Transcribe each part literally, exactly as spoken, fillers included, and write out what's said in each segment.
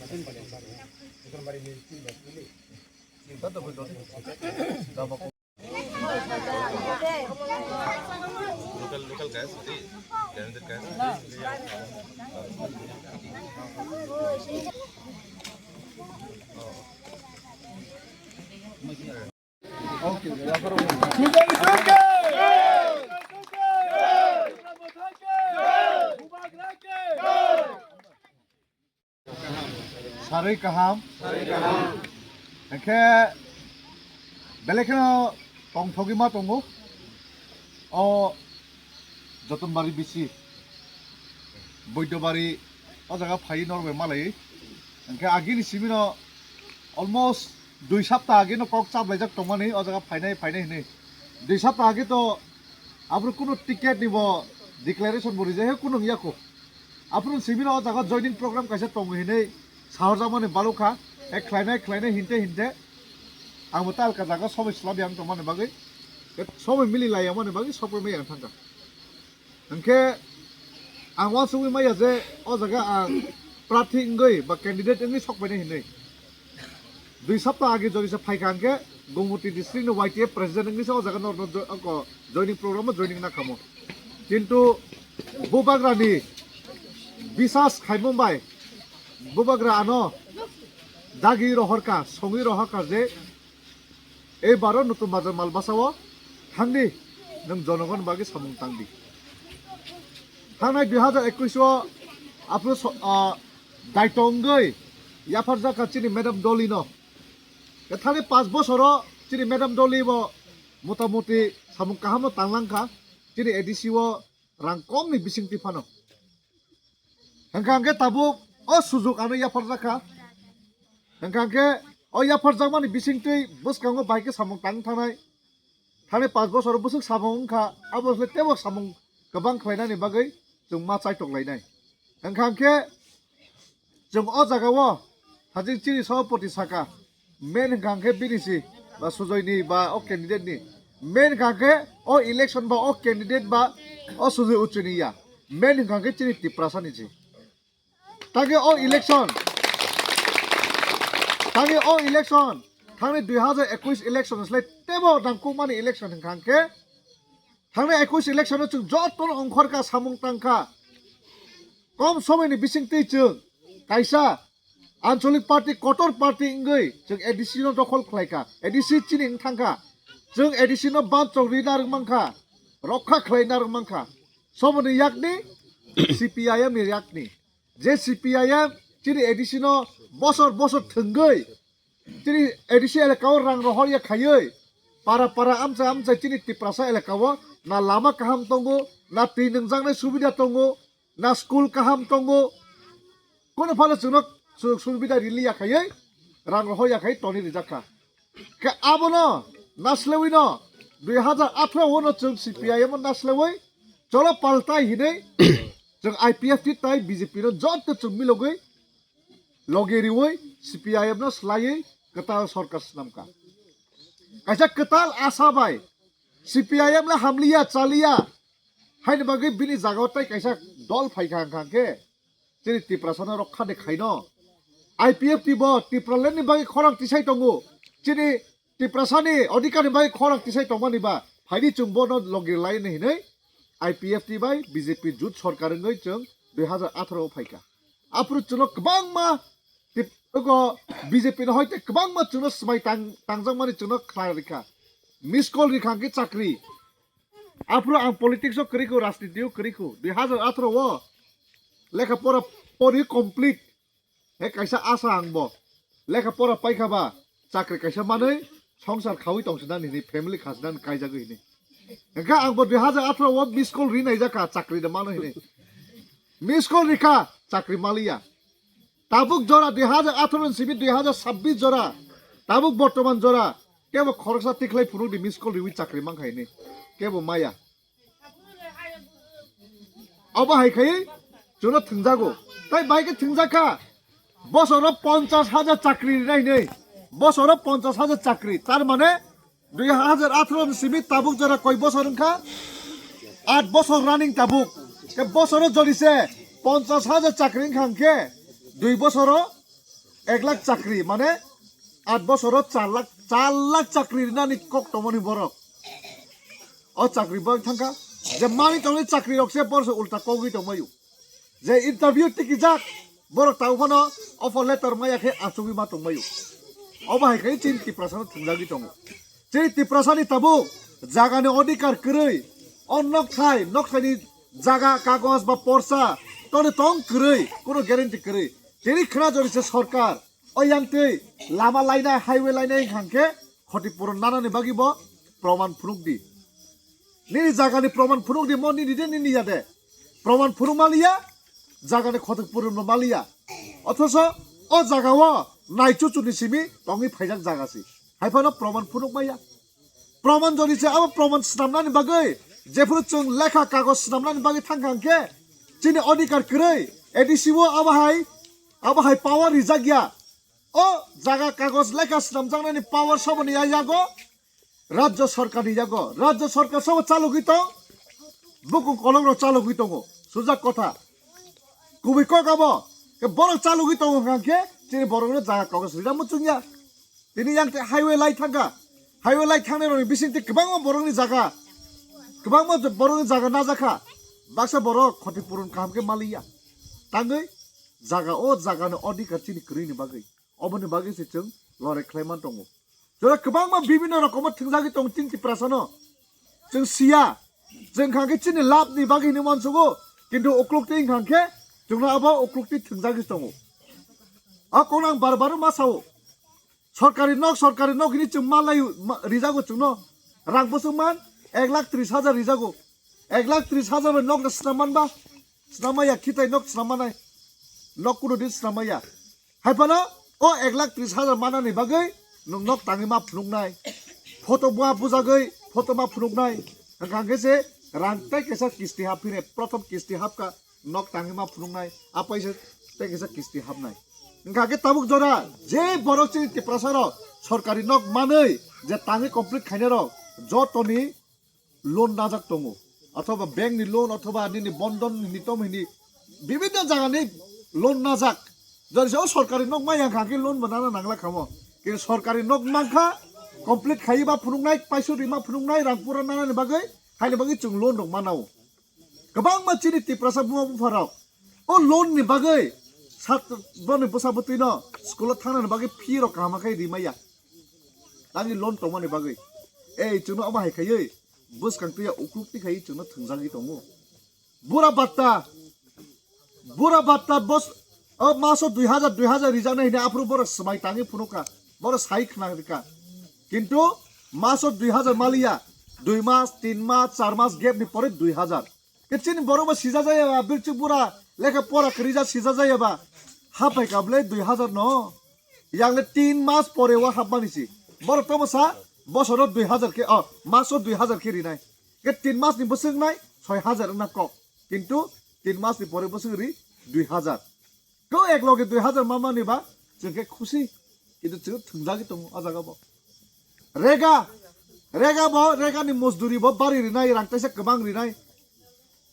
Local, local guys, the talented guys. Sarwi kaham. Hingkhe belai kheno tongthogwi ma tongo. O Jotonbari bisi, Boidobari, o jaga phai norok bai malai. Hingkhe agini simino almost dui sapta agino kok chaplaijak tongmani o jaga phainai phainai hinwi. Dui sapta agi to abro kuno ticket ni bo declaration bo rijak he kuno wngya kho. Aphuru sibino o jaga joining program kaisa tongo hinwi sahorjakmani balukha, e khlainai khlainai hinte hinte ang bo ta alka jaga somoi swlabya wng tongmani bagwi, somoi mili laiya mani bagwi sokphaimaya wng thangkha. Hwnkhe ang uansugwi maya je o jaga ang prarthi wngwi ba candidate wngwi sokphainai hinwi. Dui sapta age jodi se phaikha hwnkhe Gomoti district ni Y T F president wngwi se o jaga norno jo-, oko joining program o joining nakhamo. Kintu bubagrani bisas khaimung bai bubagra ano dagi rohorkha, songwi rohorkha je ei baro Nutun Bazar Malbasa o thangdi, nwng jonogon bagwi samung tangdi. Thangnai dui hazar ekwis o aphuru so-, ah, daito wngwi yapharjakha chini Madam Dolly no. Thani pas bosoro chini Madam Dolly bo motamuti samung kaham no tanglangkha, chini A D C o rang kom ni bisingtwi phano. Hwnkha hwnkhe tabuk o sujuk ano yapharjakha. Hwnkha hwnkhe o yapharjakmani bisingtwi bwskango bai khe samung tang thanai. Thani pas bosor bwswk samung wngkha, abo se teibo samung kwbang khlainani bagwi chwng ma chaitok lainai. Hwnkha hwnkhe chwng o jagao hajik chini sabhapati saka, main hwnkha hwnkhe bini si ba Sujoyni ba o candidate ni. Main hwnkha hwnkhe o election ba o candidate ba o Sujoy Uchuni ya. Main hwnkha hwnkhe chini Tiprasani si. Tangwi o election, tangwi o election, thangni dui hazar ekwis election slai teibo nangkukmani election hwnkha hwnkhe, thangni ekwis election o chwng jotono ongkhorkha, samung tangkha. Kom somoini bisingtwi chwng kaisa ancholic party, kotor party wngwi chwng A D C no dokhol khlaikha, A D C chini wng thangkha. Chwng A D C no bamchok rina rwngmankha, rokha khlaina rwngmankha. Somoni yakni C P I M ni yakni. Je C P I M chini A D C no bosor bosor thwngwi chini A D C elaka o rang rohor ya khaiwi para para amchai amchai chini Tiprasa elaka o na lama kaham tongo, na twi nwngjaknai subida tongo, na school kaham tongo, kono phano chwngno sujog subida rili ya khaiwi rang rohor ya khai toni rijak kha. Khe abono naslewino dui hazar atharo o no chwng C P I M o naslewoi cholo paltai hinwi chwng I P F T tai B J P no joto chwng milogwi logi riwi C P I M no slaiwi kwtal sorkar swnamkha. Kaisa kwtal asa bai C P I M le hamliya chaliya haini bagwi bini jagao tai kaisa dol phaikha hwnkha khe chini Tiprasano rokha de khaino. I P F T bo Tipraland ni bagwi khorang tisai tongo. Chini Tiprasani odhikar ni bagwi khorang tisai tongmani ba phaidi chwng bono logi laini hinwi I P F T bai B J P jut sorkar wngwi chwng dui hazar atharo o phaikha. Aphuru chwngno kwbangma Tip-, oko B J P no hoite kwbangma chwngno swmai tang-, tangjakmani chwngno khlai rikha. Miss call rikha hwnkhe chakri. Aphuru ang politics o kwrwi kho, rajniti o kwrwi kho. Dui hazar atharo o lekha pora pori complete. He kaisa asa ang bo. Lekha pora paikha ba chakri kaisa manwi songsar khawi tongsinani hinwi family khasinani kaijagwi hinwi. Hwnkhe ang bo dui hazar atharo o miss call ri naijakha chakri da mano hinwi. Miss call rikha chakri maliya. Tabuk jora dui hazar atharo ni simi dui hazar sabbish jora. Tabuk bortoman jora. Kebo khoroksa tikhlai phunukdi miss call riwi chakri mankha hinwi. Kebo maya. Obo hai khai chwngno thwngjago. Tai bai khe thwngjakha. Bosoro ponchash hajar chakri rinai hinwi. Bosoro ponchash hajar chakri. Tar mane dui hazar atharo ni simi tabuk jora koi bosor wngkha? Aat bosor running tabuk. Khe bosoro jodi se ponchash hajar chakri wngkha hwnkhe dui bosoro Ek lakh chakri, mane, at bosoro char lakh, char lakh chakri rinani kok tongmani borok. O chakri bo thangkha, je mani tongni chakri rok se borso ulta kogwi tongmayu. Je interview tikijak, borok tau phano offer letter maya khe achugwi ma tongmayu. Obo hai khai chini Tiprasa no thwngjagwi tongo. Chini Tiprasa ni tabuk jaga ni odhikar kwrwi, o nokthai, nokthai ni jaga kagoj ba porsa, toni tong kwrwi, kuno guarantee kwrwi. Tini khna jori se sorkar, o yang twi lama lainai, highway lainai hwnkha khe khoti puron nanani bagwi bo proman phunuk di. Nini jaga ni proman phunuk di, mo nini de nini ya de. Proman phunuk maliya, jaga ni khoti puron bo maliya. Othoso o jaga o nai chuchu ni simi tongwi phaijak jaga si. Hai phano proman phunuk maya. Proman jori se abo proman swnamnani bagwi, jephuru chwng lekha kagoj swnamnani bagwi thangkha hwnkhe, chini odhikar kwrwi, A D C o abo hai, abo hai power rijak ya. O jaga kagoj lekha swnamjaknani power soboni ya yago, Rajya Sarkar ni yago. Rajya Sarkar sobo chalogwi tong, bukung kolok rok chalogwi tongo. Sujak kotha. Kubui kok abo, ke borok chalogwi tongo hwnkha khe, chini borokno jaga kagoj rina muchung ya. Tini yang te highway lai thangkha. Highway lai thangnai rokni bisingtwi kwbangma borokni jaga, kwbangma borokni jaga najakha. Baksa borok khoti puron kaham khe maliya. Tangwi jaga o jaga ni odhikar chini kwrwini bagwi. Oboni bagwi se chwng lorai khlai man tongo. Jora kwbangma bibinno rokomo thwngjagwi tongo chini Tiprasano. Chwng siya. Chwng kha khe chini labni bagwi hinwi mansugo. Kintu uklukti wngkha khe chwngno abo uklukti thwngjagwi tongo. A kokno ang bar bar ma sao. Sorkari nok, sorkari nok hini chwng malai ma-, rijago chwngno. Rang bwswk man ek lakh tris hajar rijago. Ek lakh tris hajar bai nok da swnam man ba? Swnam maya khitai nok swnam manai. Nok kuno din swnam maya. Hai phano o ek lakh tris hajar manani bagwi nwng nok tangwi ma phunuknai. Photo bua bujagwi photo ma phunuknai. Hwnkha hwnkhe se rang tei kaisa kisti hap phine, prothom kisti hapkha. Nok tangwi ma phunuknai, a paisa tei kaisa kisti hapnai. Wngkha khe tabuk jora je borok chini Tiprasa rok sorkari nok manwi je tangwi complete khainai rok jotoni loan najak tongo, othoba bank ni loan, othoba nini bondon ni tom hini bibinno jaga ni loan najak. Jori se o sorkari nok maya wngkha khe loan bo nana nangla khamo, kintu sorkari nok mankha complete khaiwi ma phunuknai, paisa rima phunuknai, rang pura nanani bagwi, haini bagwi chwng loan rok manao. Kwbangma chini Tiprasa buma bupharok o loan ni bagwi sat-, boni bwsa bwtwino school o thangnani bagwi fee rok kaham khe rimaya. Tangwi loan tongmani bagwi. Ei, chwngno omo hai khaiwi bwskang twiya ukluk twi khaiwi chwngno thwngjagwi tongo. Bura batta, bura batta bos-, o maso dui hajar, dui hajar rijaknai hwnwi aphuru borok swmai tangwi phunukha, borok sai khna rikha. Kintu maso dui hajar maliya, dui mas, tin mas, char mas gap ni pore dui hajar. Ke chini borok bo sija jaya ba, birchuk bura lekha pora kwrwija sija jaya ba, haphai ka bwle dui hajar no. Yang le tin mas pore o hapmani si. Borok tomo sa bosoro dui hajar khe, o, maso dui hajar khe rinai. Ke tin mas ni bwswk nai soi hajar wngna kok. Kintu tin mas ni pore bwswk ri dui hajar. Ko ek loge dui hajar ma mani ba, chwng khe khusi. Kintu chwng thwngjagwi tongo o jaga bo. Rega, rega bo, rega ni mozduri bo bari rinai, rang kaisa kwbang rinai.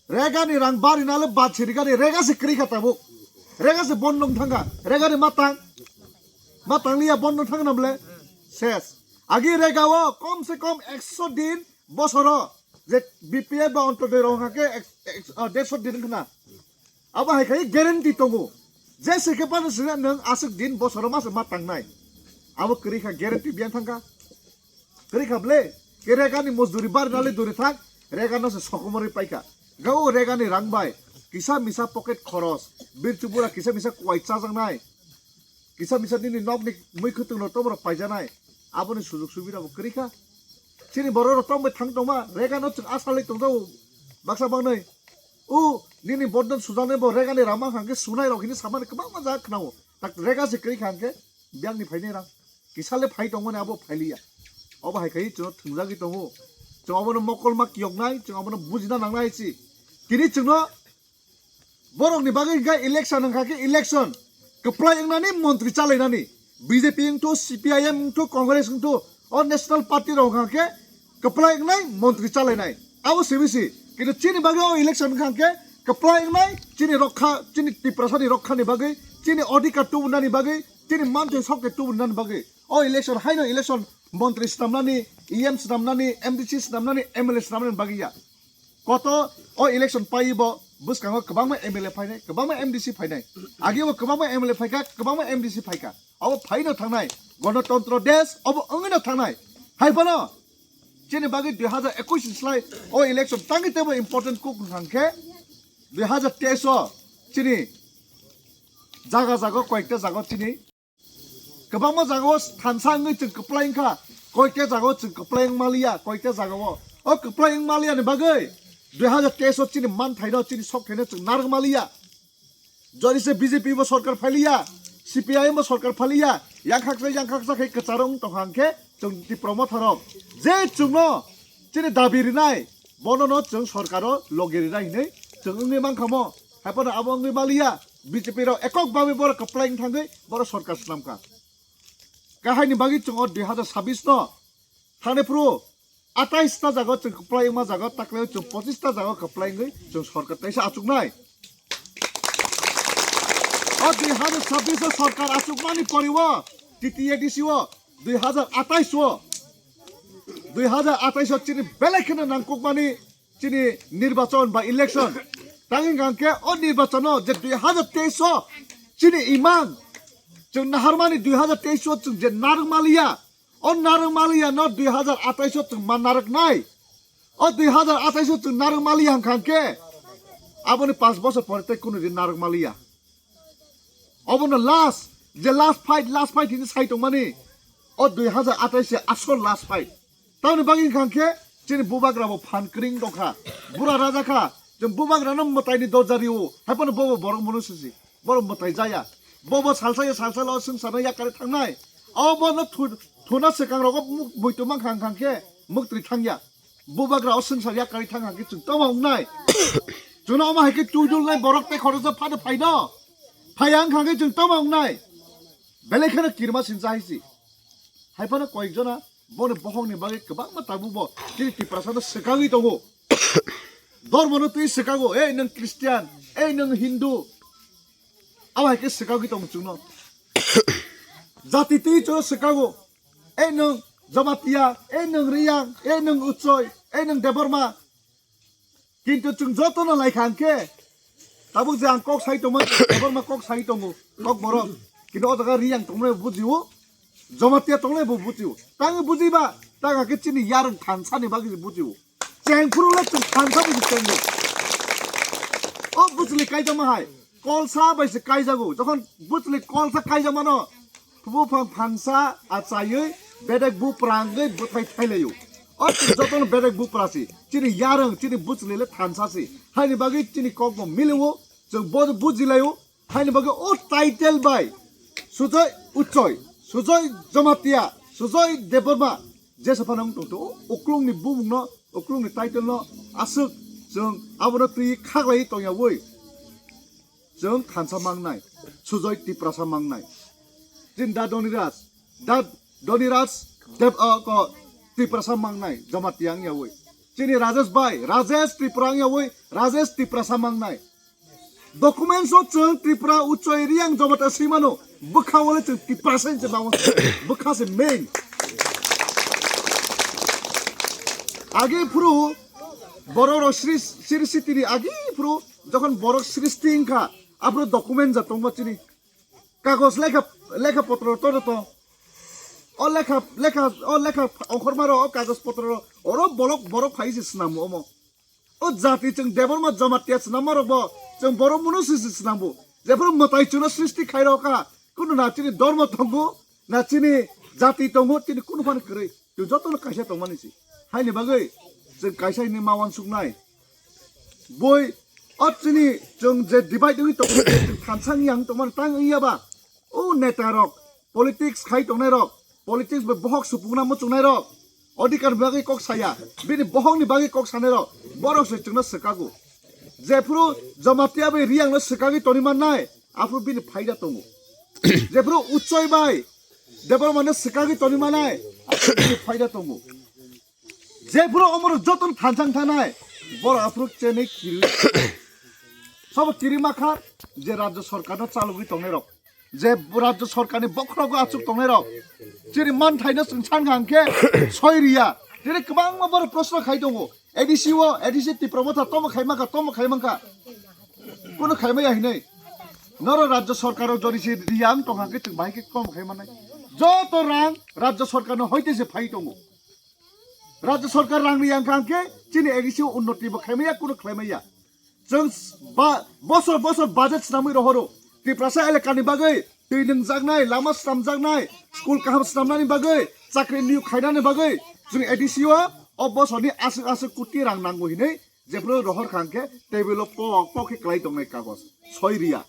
Rega ni rang bari nale bad se rega ni, rega se kwrwi kha tabuk. Rega se bondong thangkha, rega ni matang. Matang liya bondong thangna bole. Ses. Agi rega o kom se kom ekso din bosoro je B P L ba Antyodoi rok hwnkha khe ek-, ek-, ah, derso din wngkha na. Abo hai khai guarantee tongo. Je se khe pano sina nwng aswk din bosoro masa ma tangnai. Abo kwrwi kha guarantee biyan thangkha. Kwrwi kha ble, ke rega ni mozduri bari nali duri thang, rega no se sokomorwi paikha. Gao rega ni rang bai, kisa misa pocket khoros, birchubura kisa misa kwai chajaknai. Kisa misa nini nokni mui khwtwng no tomorok paijanai. Aboni sujuk subida bo kwrwi kha. Chini borok rok tongbai thang tongma, rega no chwng asalai tongjago. Baksa baknai. O, nini bondon sujaknai bo rega ni rama hwnkha khe sunai rok hini samani kwbangma jaga khwnao. Tak rega se kwrwi kha hwnkhe, biyang ni phainai rang. Kisa le phai tongmani abo phailiya. Obo hai khai chwngno thwngjagwi tongo. Chwng abono mokol ma kiyoknai, chwng abono bujina nangnai si. Tini chwngno Borokni bagwi hwnkha election, hwnkha khe election kwplai wngnani, montri chalainani. B J P wngthu, C P I M wngthu, Congress wngthu, o national party rok hwnkha khe kwplai wngnai, montri chalainai. Abo simi si. Kintu chini bagwi o election wngkha khe kwplai wngnai, chini rokha, chini Tiprasani rokhani bagwi, chini odhikar tubunani bagwi, Chini manthai sok khe tubunani bagwi. O election haino election montri swnamnani, E M swnamnani, M D C swnamnani, M L A swnamnani bagwi ya. Koto o election paiwi bo bwskango kwbangma M L A phainai, kwbangma M D C phainai. Agi bo kwbangma M L A phaikha, kwbangma M D C phaikha. Abo phaino thangnai. Gonotontro desh obo wngwino thangnai. Hai phano chini bagwi dui hazar ekush ni slai o election tangwi teibo important kuk wngkha khe dui hazar teis o chini jaga jaga koyekta jaga chini kwbangma jagao thansa wngwi chwng kwplai wngkha, koyekta jagao chwng kwplai wngmaliya, koyekta jagao. O kwplai wngmaliyani bagwi dui hazar teis o chini manthaino, chini sokthaino chwng narwkmaliya. Jodi se B J P bo sorkar phailiya, C P I M bo sorkar phailiya, yang khaksa, yang khaksa khe kwcharo wng tongkha hwnkhe chwng Tipra Motharok. Je chwngno chini dabi rinai, bonono chwng sorkaro logi rinai hinwi chwng wngwi mankha mo. Haiphano abo wngwi maliya, B J P rok ekok bagwi borok kwplai wng thangwi borok sorkar swnamkha. Kahaini bagwi chwng o dui hazar sabbish no thani phuru atais ta jaga chwng kwplai wngma jaga, taklai chwng pochis ta jaga kwplai wngwi chwng sorkar taisa achuknai. O dui hazar sabbish o sorkar achukmani poriwo T T A D C o dui hazar atais o, dui hazar atais o chini belai kheno nangkukmani chini nirbachon ba election. Tangwi hwnkha khe o nirbachono je dui hazar teis o chini imang chwng naharmani dui hazar teis o chwng je narwk maliya, o narwk maliya no dui hazar atais o chwng ma narwknai. O dui hazar atais o chwng narwk maliya hwnkha khe aboni panch bosor pore tei kunu din narwk maliya. Obono last, je last fight, last fight hinwi sai tongmani. O dui hazar atais se asol last fight. Tamoni bagwi hwnkha khe chini bubagra bo phan kring dongkha. Bura raja kha. Chwng bubagra no mwtai ni dorja rio. Haiphano bobo borok munu sisi. Borok mwtai jaya. Bobo salsa ya salsa lo swngsa no yakari thangnai. Obo no thu-, thuna swkang rogo muk-, muitu mankha hwnkha khe muktri thangya. Bubagra o swngsa yakari thang hwnkha khe chwng tamo wngnai. Chwngno omo hai khe tuidulnai borok tei khoroksa phano phaino. Phaiya wngkha khe chwng tamo wngnai. Belai kheno kirima sinsa hai si. Haiphano koyekjona boni bohongni bagwi kwbangma tabukbo chini Tiprasano swkagwi tongo. Dhormono twi swkago, "Ei nwng Christian, ei nwng Hindu." Abo hai khe swkagwi tongo chwngno. Jati twi chwngno swkago, "Ei nwng Jamatia, ei nwng Riyang, ei nwng Uchoi, ei nwng Debbarma." Kintu chwng jotono laikha hwnkhe, tabuk je ang kok sai tongma, Debbarma kok sai tongo, kok borok. Kintu o jaga Riyang tongnai bo bujio, Jamatia tongnai bo bujio. Tangwi bujiba, tang hakhe chini yarwng thansani bagwi se bujio. Cheng phuru le chwng thansa bai se chengo. O bujli kaijama hai. Kolsa bai se kaijago. Jokhon bujli kolsa kaijakmano, buphang thansa achaiwi bedek buprangwi bwthai thailaio. O chwng jotono bedek bupra si. Chini yarwng, chini bujli le thansa si. Haini bagwi chini kokbo milio. Chwng bo bujilaio. Haini bagwi o title bai Sujoy Uchoi, Sujoy Jamatia, Sujoy Debbarma jesa phano wng tongtho. O uklungni bumungno, uklungni title no aswk chwng abono twi khaklaiwi tongyawi. Chwng thansa mangnai, Sujoy Tiprasa mangnai. Chini da Doniraj, da Doniraj Deb, ah, ko Tiprasa mangnai, Jamatia wngyawi. Chini Rajesh bai, Rajesh Tripura wngyawi, Rajesh Tiprasa mangnai. Documents o chwng Tripura, Uchoi, Riyang, Jamatia swimano, bwkha wale chwng Tiprasa hinwi se mango. Bwkha se main. Agi phuru borok rok sri, sri sitini agi phuru jokhon borok sristi wngkha, aphuru document ja tongma chini. Kagos lekha, lekha potro to to. O lekha, lekha, o lekha ongkhorma ro, o kagos potro ro, oro bolok borok phai se swnamo omo. O jati chwng Debbarma Jamatia swnamma rok bo chwng borok munu se se swnambo. Jephuru mwtai chwngno sristi khai rokha, kunu na chini dormo tongo, na chini jati tongo, chini kunu phano kwrwi. Chwng jotono kaisa tongmani se. Haini bagwi chwng kaisa hinwi ma uansuknai. Boi, o chini chwng je divide wngwi tongmani, chwng thansa wngya wng tongmani, tang wngya ba? O neta rok, politics khai tongnai rok, politics bai bohok supungna muchungnai rok, odhikar bagwi kok saya, bini bohokni bagwi kok sanai rok, borok se chwngno swkago. Jephuru Jamatia bai Riyangno swkagwi toni mannai, aphuru bini phaida tongo. Jephuru Uchoi bai Debbarmano swkagwi toni mannai, aphuru bini phaida tongo. Jephuru omoro jotono thansang thanai, borok aphuru chenwi kiri. Sabo kiri makha je rajya sarkarno chalogwi tongnai rok. je Rajya Sarkarni bokhorogo achuk tongnairok chini manthaino chwng sankha hwnkhe soi riya. Tini kwbangma borok proshno khai tongo, A D C o, A D C Tipra Motha tomo khai mankha, tomo khai mankha, kuno khai maya hinwi. Noro Rajya Sarkaro jodi se riya wng tongkha hwnkhe chwng bahai khe tomo khai mannai. Joto rang Rajya Sarkarno hoite se phai tongo. Rajya Sarkar rang riya wngkha hwnkhe chini A D C o unnoti bo khai maya, kuno khlai maya. Chwng ba, bosor bosor budget swnamwi rohoro. Tiprasa elekani bagwi twi nwngjaknai, lama swnamjaknai, school kaham swnamnani bagwi, chakri niyok khainani bagwi chwng A D C o o bosorni aswk aswk koti rang nango hinwi jephru rohor kha hwnkhe table o pok pok khe kwlai tongnai kagoj. Soi riya.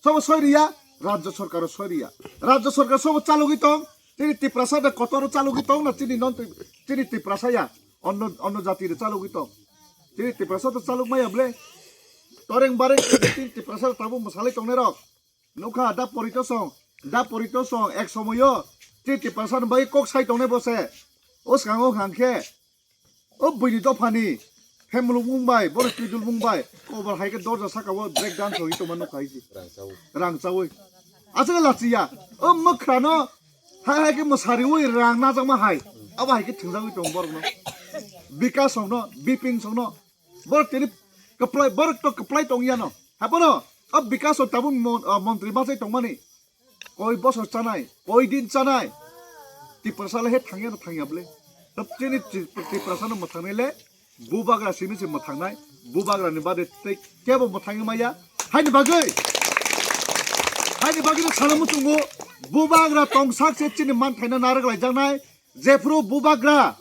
Sobo soi riya, Rajya Sarkaro soi riya. Rajya Sarkar sobo chalogwi tong, chini Tiprasa de kotoro chalogwi tong na chini non twi-, chini Tiprasa ya, onno, onno jati de chalogwi tong. Chini Tiprasa to chalok maya ble. Toreng bareng chini Tiprasa tabuk mwsalai tongnai rok. Nukha da porito song, da porito song ek somoyo chini Tiprasa ni bai kok sai tongnai bose. O skango hangkhe O buini dophani phem muluk mung bai, borok twidul mung bai, kobar hai khe dorja saka o break dance rogwi tongma nukha hai se. Rang chawi. Rang chawi. Aswk lachiya. O mwkhrano hai hai khe mwsariwi rang najakma hai. Abo hai khe thwngjagwi tongo borokno. Bikas songno, Bipin songno. Borok tini kwplai, borok to kwplai tongya no. Hapono o Bikas song tabuk mon-, o montri bachai tongmani. Koi bosor chanai, koi din chanai. Tiprasa le he thangya na thangya ble. Tap chini Ti-, Tiprasa no mwthangnai le, bubagra simi se mwthangnai, bubagra ni bade tei kebo mwthangwi maya. Haini bagwi, haini bagwi no sana muchungo, bubagra tongsak se chini manthaino narwk laijaknai, jephru bubagra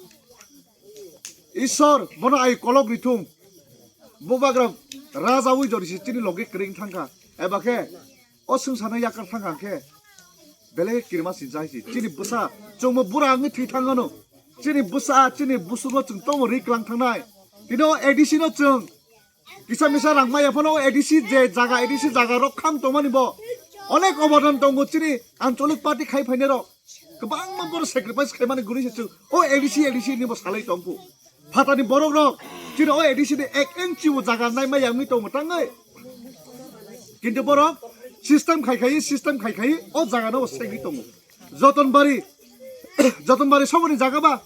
Isor bono ai kolok rithung. Bubagra rajawi jodi se chini logi kring thangkha. Eba khe o swngcharno yakar thangkha khe belai khe kirima sincha hai se. Chini bwsa chwngmo bura wngwi thwi thangano. Chini bwsa, chini busugo chwng tongmo ri klang thangnai. Tini o A D C no chwng kisa misa rang maya phano o A D C je jaga, A D C jaga rok kham tongmani bo onek obodan tongo chini ancholik party khai phainai rok. Kwbangma borok sacrifice khaimani guri se chwng o A D C, A D C ni bo salai tongkhu. Phatani borok rok chini o A D C ni ek inch bo jaga nai maya wngwi tongo tangwi. Kintu borok system khai khai, system khai khai o jaga no bo segwi tongo. Jotonbari, Jotonbari soboni jaga ba?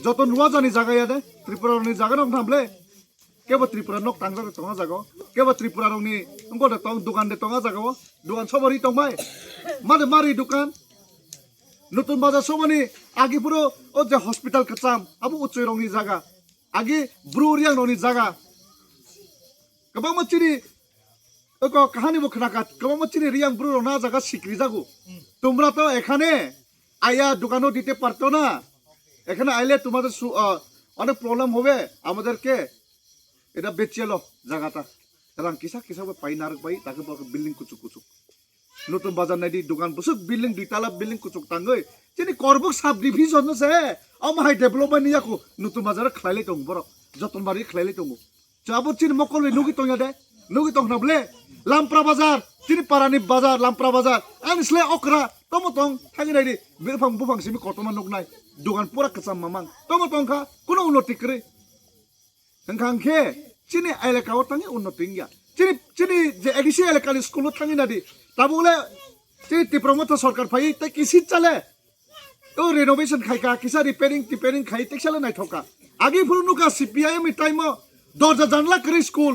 Joton Ruajani jaga ya de, Tripura ni jaga no wngtham ble. Kebo Tripura nok tangjak de tongo jaga o. Kebo Tripura rokni wngkha de tong, dukan de tongo jaga o. Dukan sobori tongbai. Made mari dukan. Nutun bazar soboni agi puro o je hospital kwcham, abo uchoi rokni jaga. Agi bru riang rokni jaga. Kwbangma chini oko kahani bo khnakha, kwbangma chini riang bru rok na jaga sikri jago. তোমরা তো এখানে আয়া দোকানও দিতে পারতো না। এখানে আইলে তোমাদের সু-, আহ, অনেক প্রবলেম হবে আমাদেরকে। এটা বেচিয়ে লো জায়গাটা। Rang kisa kisa bo pai narwk bai, takhe bo building kuchuk kuchuk. Nutun bazar naidi, dukan bwswk building, dui tala building kuchuk tangwi. Chini Korbuk sub division no se, omo hai development ni yaku, Nutun bazar khlailai tongo borok, Jotonbari khlailai tongo. Chabo chini mokol bai nugwi tongya de, nugwi tong khna ble. Lampra bazar, chini parani bazar, Lampra bazar. Ani sle okra, tomo tong, thangwi naidi, birphang buphang simi kotorma nuknai. Dukan pura kwcham mamang, tomo tongkha, kuno unnoti kwrwi. Hwnkha hwnkhe chini elaka o tangwi unnoti wngya. Chini, chini je A D C elakani school o thangwi nadi. Tabuk le chini Tipra Motha sarkar phaiwi tei kisit chale. O renovation khaikha, kisa repairing, repairing khai, teksale naithokha. Agi phuru nukha C P I M ni time o dorja janla kwrwi school.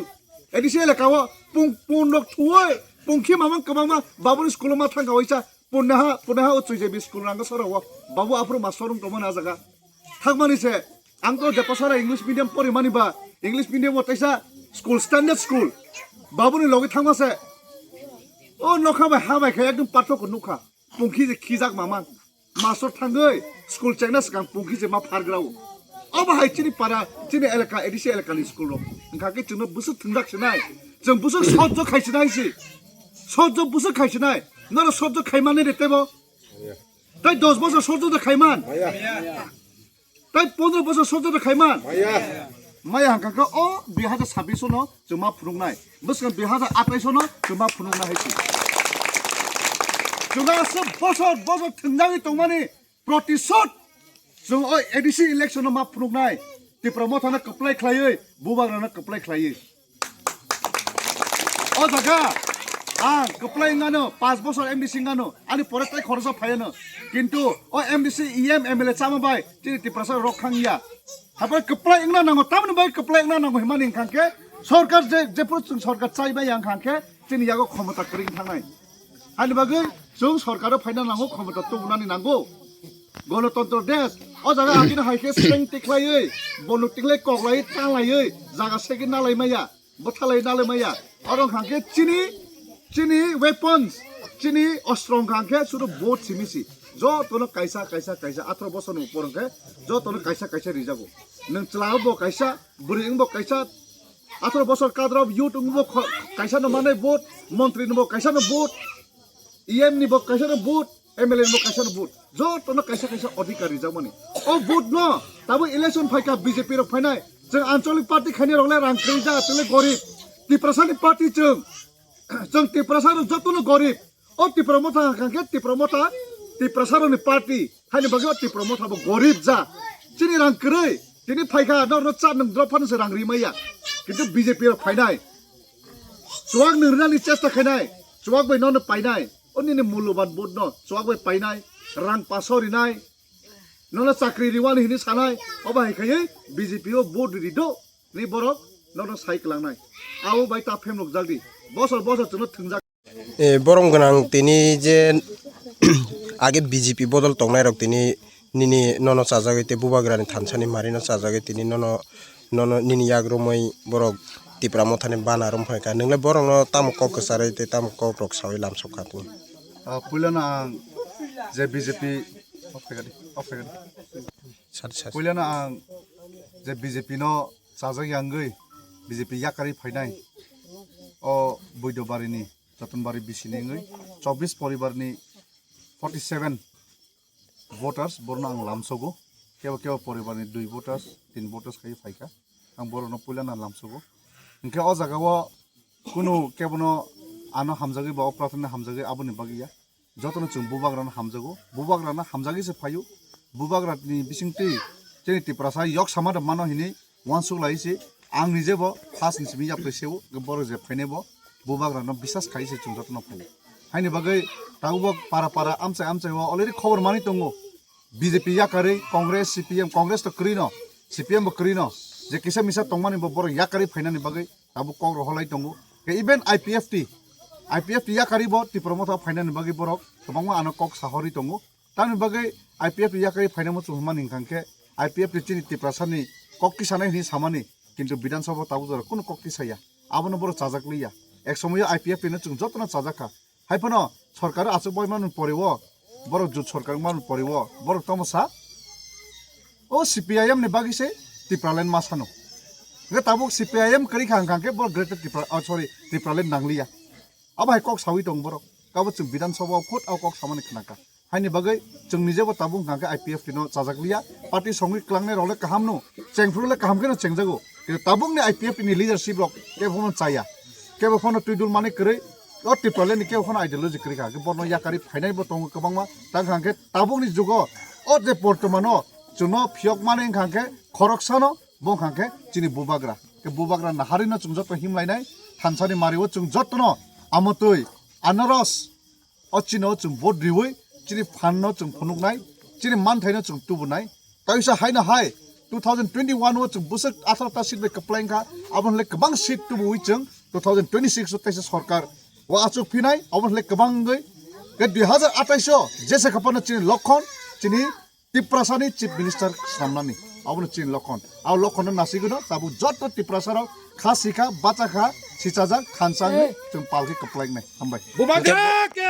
A D C elaka o pung, pung rok thuwi, pungkhi mamang kwbangma babuni school o ma thangkha waisa. Punnaha, punnaha o chuijebi school rang soro o. Babu aphuru master rung tongmani a jaga. Thangmani se, ang to Depasara English medium porimani ba, English medium o teisa school, standard school. Babuni logi thangma se. O nokha bai ha bai khe ekdom pathok nukha. Pungkhi je khijak mamang. Master thangwi school chengna swkang pungkhi je ma phargrao. Obo hai chini para, chini elaka, A D C elakani school rok. Wngkha khe chwngno bwswk thwngjak sinai. Chwng bwswk sojjo khai sinai si. Sojjo bwswk khai sinai. Noro sojjo khai mani de tebo. Tei dos bosor sojjo de khaiman. Tei pondro bosor sojjo de khaiman. Maya hangka khe o dui hajar sabbish no chwng ma phunuknai. Bwskang dui hajar atais no chwng ma phunuknai hai si. Chwng aswk bosor bosor thwngjagwi tongmani protishod. Chwng o A D C election no ma phunuknai. Tipra Mothano kwplai khlaiwi, Bubagrano kwplai khlaiwi. O jaga, Ang kwplai wngano, panch bosor M D C wngano, ani pore tai khoroksa phaiano. Kintu o M D C, E M, M L A chama bai chini Tiprasa rok khang ya. Habai kwplai wngna nango, tamni bai kwplai wngna nango himani wngkha khe sorkar je, je phuru chwng sorkar chai bai yang kha khe chini yago khomota kwrwi wng thangnai. Ani bagwi chwng sorkaro phaina nango, khomota tubunani nango. Golotontro desh, o jaga agini hai khe seng tiklaiwi, bonuk tiklai koklaiwi tanglaiwi jaga segwi nalai maya. Bwthalai nalai maya. Oro hwnkha khe chini, chini weapons, chini ostro hwnkha khe sudu vote simi si. Jotono kaisa, kaisa, kaisa, atharo bosorni upor hwnkhe jotono kaisa, kaisa rijago. Nwng chwla bo kaisa, bwrwi wngbo kaisa, atharo bosor kadrop youth wngbo kho-, kaisa no manai vote, montri no bo kaisa no vote. E M ni bo kaisa no vote, M L A ni bo kaisa no vote. Jotono kaisa kaisa odhikar rijakmani. O vote no tabo election phaikha B J P rok phainai. Chwng ancholic party khainai rok le rang kwrwi ja, tele gorib. Tiprasa ni party chwng. Chwng Tiprasa rok jotono gorib. O Tipra Motha hwnkha khe Tipra Motha, Tiprasa rok ni party. Haini bagwi o Tipra Motha bo gorib ja. Chini rang kwrwi. Tini phaikha norno cha nwng drop phano se rang rimaya. Kintu B J P rok phainai. Chuwak nwng rinani chesta khainai. Chuwak bai nono painai. O nini mulluban vote no chuwak bai painai, rang paso rinai, nono chakri riwani hini sanai, obo hai khaiwi B J P o vote ri do, ni borok nono sai kwlangnai. Abo bai ta phemlok jak di. Bosor bosor chwngno thwngjak. E, borom gwnang tini je age B J P bodol tongnai rok tini nini nono chajagwi tei bubagrani thansani marino chajagwi tini nono, nono nini yak romwi borok Tipra Mothani bana rom phaikha. Nwngle borokno tamo kok kwcharwi tei tamo kok rok sawi lamsokha tini? Ah, puilano ang je B J P, off khaikha di, off khaikha di. Sat, sat. Puilano ang je B J P no chajak yangwi B J P yakarwi phainai o Buidobarini Jotonbari bisini wngwi chobbish poribarni forty seven voters, borno ang lamsogo. Kebo kebo poribarni dui voters, tin voters khai phaikha. Ang borokno puilano lamsogo. Hinkhe o jagao kunu kebono ano hamjagwi ba o prathana hamjagwi aboni bagwi ya. Jotono chwng bubagrano hamjago. Bubagrano hamjagwi se phaio. Bubagrani bisingtwi chini Tiprasa yok sama da mano hini uansuk lai se. Ang nijebo first ni simi yapri seo, borok je phainai bo bubagrano bisas khai se chwng jotono phaio. Haini bagwi tabuk para para amchai amchai o already khobor manwi tongo. B J P yakarwi Congress, C P M, Congress to kwrwi no, C P M bo kwrwi no, je kisa misa tongmani bo borok yakarwi phainani bagwi tabuk kok rohorlai tongo. Ke even I P F T, I P F T yakarwi bo Tipra Motha phainani bagwi borok kwbangma ano kok sahorwi tongo. Tamni bagwi I P F T yakarwi phainamo chwng hwnmani hwnkha khe I P F T chini Tiprasani kok tisanai hwnwi samani, kintu Bidhan Sabha tabuk jora kunu kok tisaya. Abono borok chajak liya. Ek somoyo I P F T no chwng jotono chajak kha. Hai phano sorkar achuk bai manu pore o, borok jut sorkar manu pore o, borok tamo sa? O C P I M ni bagwi se Tipraland ma sano. Hwnkhe tabuk C P I M kwrwi kha hwnkha khe borok Greater Tripura, oh, sorry, Tipraland nangliya. Abo hai kok sawi tong borok. Kabo chwng Bidhan Sabha o khud abo kok samani khna kha. Haini bagwi chwng nijebo tabuk hwnkha khe I P F T no chajak liya. Party songwi klangnai rok le kaham no, chengphuru le kaham khe no chengjago. Kintu tabuk ni I P F T ni leadership rok kebo phano chaya. Kebo phano twidul mani kwrwi o Tipraland ni kebo phano ideology kwrwi kha. Khe bono yakarwi phainai bo tongo kwbangma. Tang hwnkha khe tabuk ni jugo o je bortomano chwngno phiyok mani hwnkha khe khoroksano bo hwnkha khe chini bubagra. Khe bubagra naharwi no chwng joto himlainai thansani mario chwng jotono amotwi anaros. O chini o chwng vote riwi, chini phan no chwng phunuknai, chini manthai no chwng tubunai. Kaisa haino hai, two thousand twenty-one o chwng bwswk atharo ta seat bai kwplai wngkha, abo hwnle kwbang seat tubuwi chwng two thousand twenty-six o kaisa sorkar o achuk phinai, abo hwnle kwbang wngwi. Khe dui hazar atais o jesa khaphano chini lokhon, chini Tiprasani Chief Minister swnamnani, abono chini lokhon. Abo lokhonno nasigwino tabuk joto Tiprasarok kha sikha, bachakha, sichajak, thansa wngwi chwng palkhe kwplaiknai. Hambai. Bubagra ke!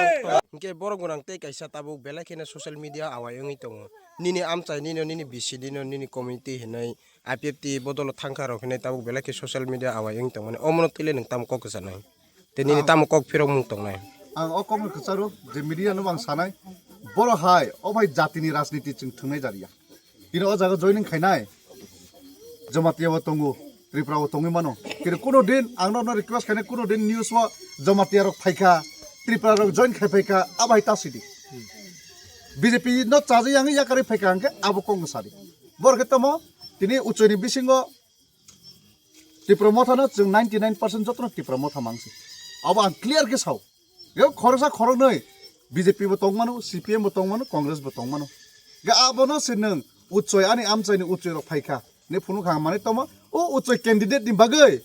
Hwnkhe borok gwnang tei kaisa tabuk belai kheno social media awai wngwi tongo. Nini amchai nino, nini bisi nino, nini community hinwi I P F T bodolo thangkha rok hinwi tabuk belai khe social media awai wngwi tongmani. Omono twile nwng tamo kok kwchanai? Tei nini tamo kok phirokmung tongnai? Ang o kokno kwcharo je media no ang sanai, borok hai o bai jatini rajniti chwng thwngnai jariya. Tini o jaga joining khainai Jamatia bo tongo, Tripura bo tongwi mano. Kini kuno din ang no request khainai, kuno din news o Jamatia rok phaikha, Tripura rok join khai phaikha, abo hai ta sidi. B J P no chaja yang yakarwi phaikha hwnkhe abo kokno sadi. Borok khe tamo tini uchoini bisingo Tipra Motha no chwng ninety nine percent jotono Tipra Motha mangsi. Abo ang clear khe sao. Ge khoroksa khoroknwi B J P bo tongmano, C P M bo tongmano, Congress bo tongmano. Ge abono se nwng uchoi ani amchaini uchoi rok phaikha. Ne phunukha mane tongma, o uchoi candidate ni bagwi.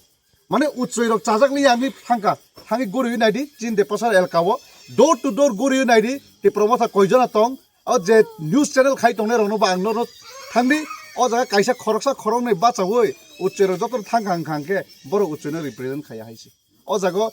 Mane uchoi rok chajak liya ani thangka. Thangwi guriwi naidi, chini de pasar elka o. Door to door guriwi naidi, Tipra Motha koijona tong. O je news channel khai tongnai rokno ba ang norok thangdi. O jaga kaisa khoroksa khoroknwi bachawi uchoi rok joto thangka hwnkha hwnkhe borok uchoi no represent khaiya hai se. O jaga,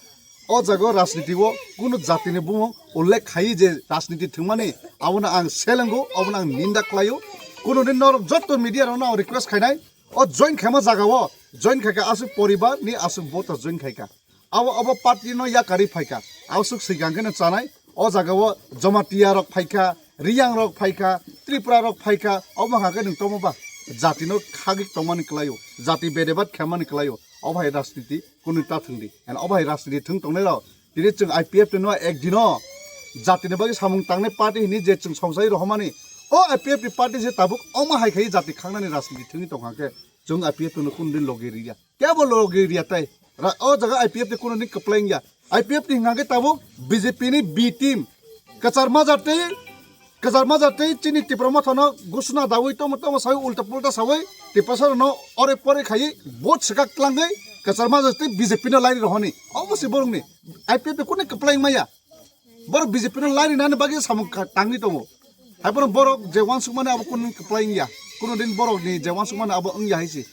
o jaga rajniti o kunu jatini bumung ullekh khaiwi je rajniti thwngmani, abono ang selengo, abono ang ninda khlaio. Kunu din norok joto media rokno ang request khainai, o join khaima jaga o, join khaika aswk poribar ni aswk voter join khaika. Abo, abo party no yakarwi phaika, aswk swikang kheno chanai. O jaga o Jamatia rok phaikha, Riyang rok phaikha, Tripura rok phaikha, obo hwnkha khe nwng tongma ba jati no khagwi tongmani kwlaio, jati bedebat khaimani kwlaio. Obo hai rajniti kunu ta thwngdi. And obo hai rajniti thwng tongnai rok tini chwng I P F no ek dino jati ni bagwi samung tangnai party hini je chwng songsai rohormani. O I P F ni party se tabuk omo hai khai jati khangnani rajniti thwngwi tongkha khe chwng I P F no kunu din logi riya. Kebo logi riya tai. Ra-, o jaga I P F ni kunu ni kwplai wngya. I P F ni hwnkha khe tabuk B J P ni B team. Kwchar majak tei, kwchar majak tei chini Tipra Motha no gusuna dawi tomo tomo sawi ulta pulta sawi Tipra Motha no ore pore khaiwi vote swkak tlangwi kwchar majak tei B J P no laini rohoni. Obo se borok ni I P F ni kunu kwplai wngmaya. Borok B J P no laini nani bagwi samung kha-, tangwi tongo. Hai borok, borok je uansukmani abo kunu kwplai wngya. Kunu din borok ni je uansukmani abo wngya hai se.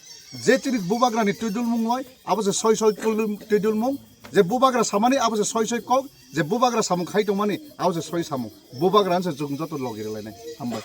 Je chini bubagra ni twidulmung loi, abo se soi soi twidul-, twidulmung. Je bubagra samani abo se soi soi kok, je bubagra samung khai tongmani abo se soi samung. Bubagra se chwng joto logi rwlainai. Hambai.